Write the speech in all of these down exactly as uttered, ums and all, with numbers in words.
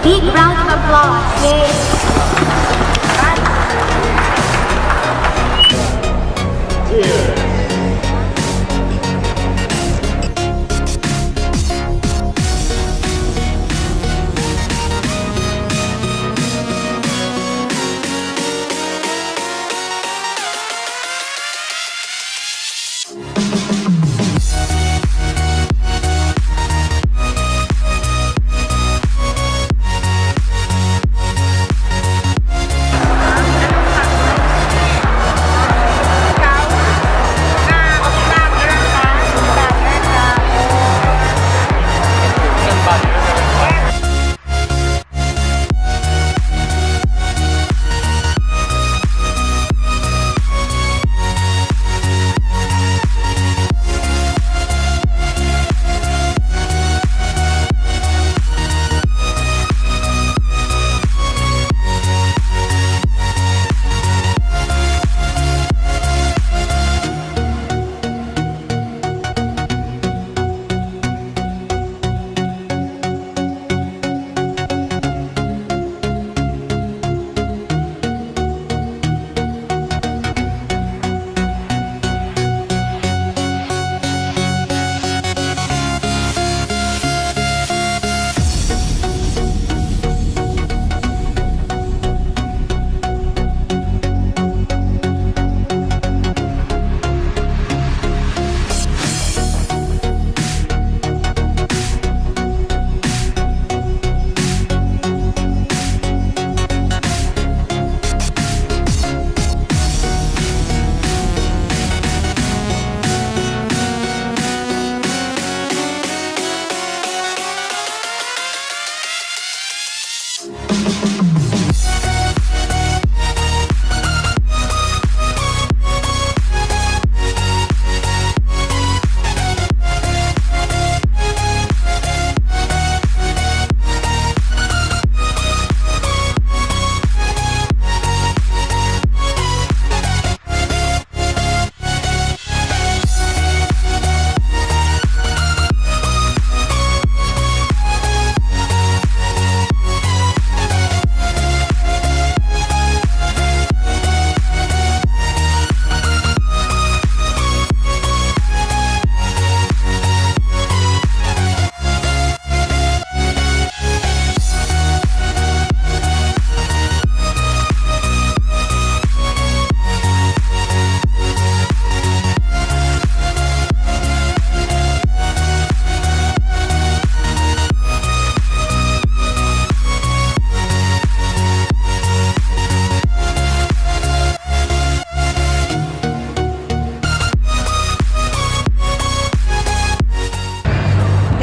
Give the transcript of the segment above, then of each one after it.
Big round of applause. Yay.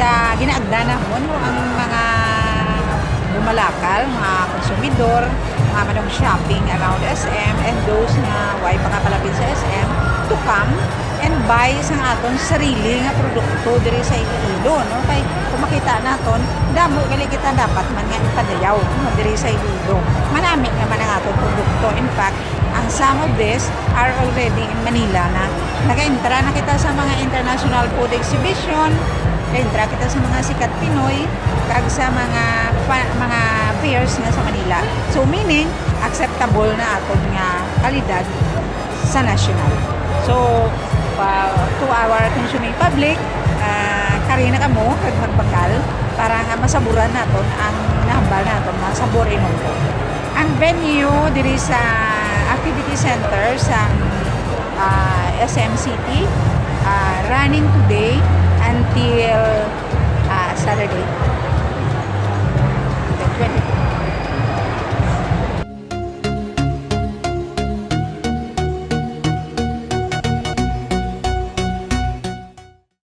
Ga-, ginaagda namon ang mga bumalakal, mga konsumidor, mga manong shopping around S M, and those nga way makapalapit sa S M to come and buy sang aton sarili nga produkto diri sa Iloilo, no? Kay kung makita naton, damo gali kita dapat man nga ipadayaw, no, diri sa Iloilo. Manami naman ang aton produkto. In fact, ang some of this are already in Manila na. Naka-entra na kita sa mga international food exhibition, naka-entra kita sa mga sikat Pinoy, kag sa mga pa-, mga fairs nga sa Manila. So, meaning, acceptable na aton nga kalidad sa national. So, pa, to our consuming public, ah, kari na kamo kag magbakal para nga masaburan naton ang nahambal naton nga sabor Ilonggo. Ang venue diri sa activity center sa, ah, S M City, ah, running today until, ah, Saturday, the twenty-two.